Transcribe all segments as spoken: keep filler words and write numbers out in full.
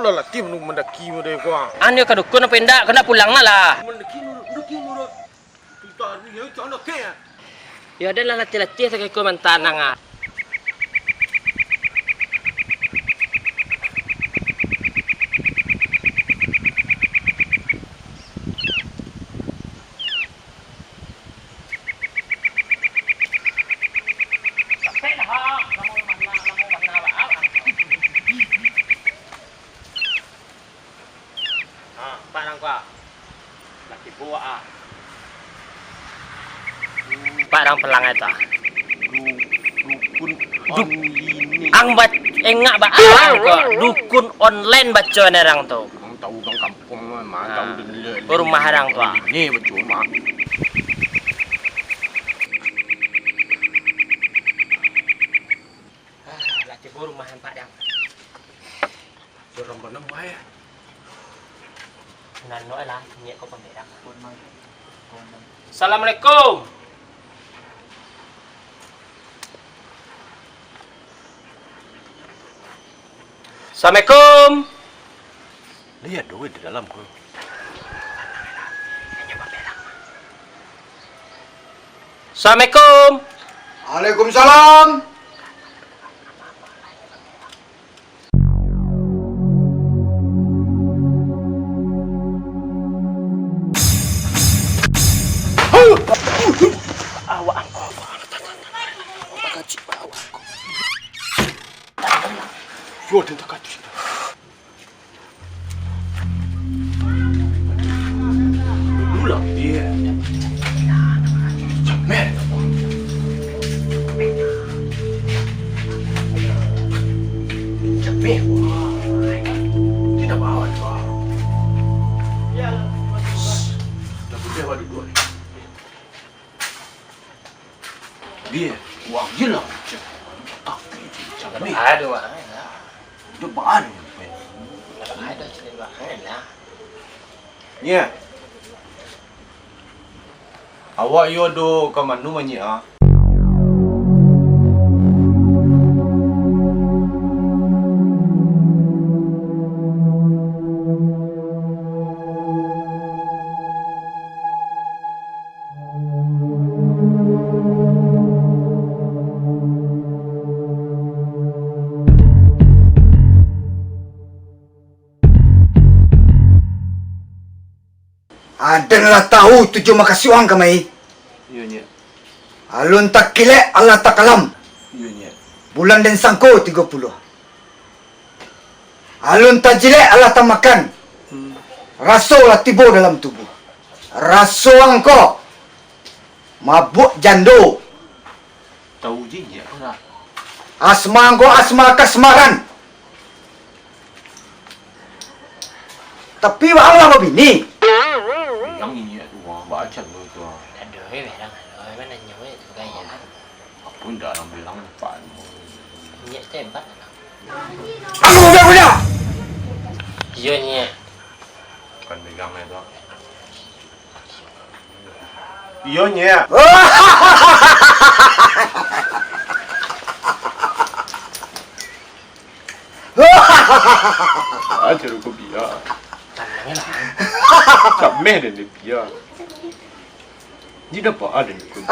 Lah latih manu mandaki mode ko, ah. Anu ka dukun apo indak? Kau nak pulang lah, lah. Mandaki nurut, mandaki nurut. Tuta dunia cang dakek, ah. Yo, ado lah latih-latih sakiko mantanang, ah. Capek lah, ah. Lamo bana, lamo bana, ah. Ha, pak nang ko, ah. Lah tibo, ah. Pak nang pelang itu, ah. Du-, dukun Du-, online. Ang ba-, engak ba-, ang ko. Dukun online baco ni orang tu. Ang tahu urang kampuang mah, tahu dulu. Rumah orang tu, ah. Ni baco mah. Ah, lah tibo rumah nampak dang. Surang bana, Mai. Nano lah, niat ko pamerang. Assalamualaikum. Assalamualaikum. Lihat duit di dalam ko. Assalamualaikum. Waalaikumsalam. Awak angko, awak angko. Yo, den takatuih. Pulang, iya. Jameh. Jameh. Tidak bawa, bawa. Dah boleh awak duduk ni. Bia, wang je lah. Tapi, tapi. Aduh, wang lah. Dia bahan. Aduh, cerita wang lah. Nya. Awak iyo do ka mano manyik, ah? Aden lah tahu tujuan makasuik ang kamari. Iyo, Nyiak. Alun takilek alah takalam. Iyo, Nyiak. Bulan den sangko tigo puluah. Alun tajilek alah tamakan. Hmm. Raso lah tibo dalam tubuah. Raso ang ko mabuak jando. Tahu je inyo ko lah. Asma ang ko asma kasmaran. Tapi waang lah babini. Yang inyo tu wah, baca dulu tu. Aduh, eh, bilang, aduh, eh, mana nyawa itu gaya. Apa ndak orang bilang, Pak? Inyo tu hebat. Aku udah punya. Iyo, Nyiak. Kan bilang itu. Iyo, Nyiak. Aja lu kau biar. Tanang lah. Cameh deh ni biar. Ni dapat ada ni kau.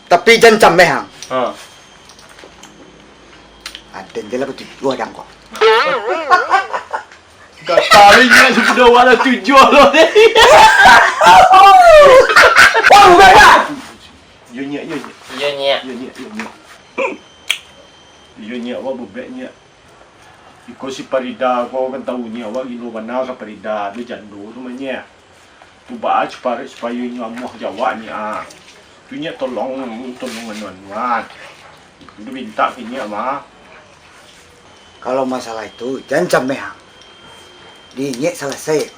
Tapi jan cameh, ang. Ha. Aden je lah batujuah dang ko. Gatal inyo sudah wala tujuah lo. Wah, bukan dah. Yo, Nyiak, yo, Nyiak. Yo, Nyiak. Yo, Nyiak, yo, Nyiak. Yo, Nyiak, awak bebek, Nyiak. Iko si Parida ko kan tahu, Nyiak, awak gilo bana ka Parida, tu jando tu mah, Nyiak. Tu baa supayo, supayo inyo amuah jo awak, Nyiak, ah. Tu Nyiak tolong, tolong anu-anuan. Itu mintak ka Nyiak mah. Kalau masalah itu, jan cameh, ang. Di Nyiak salasai.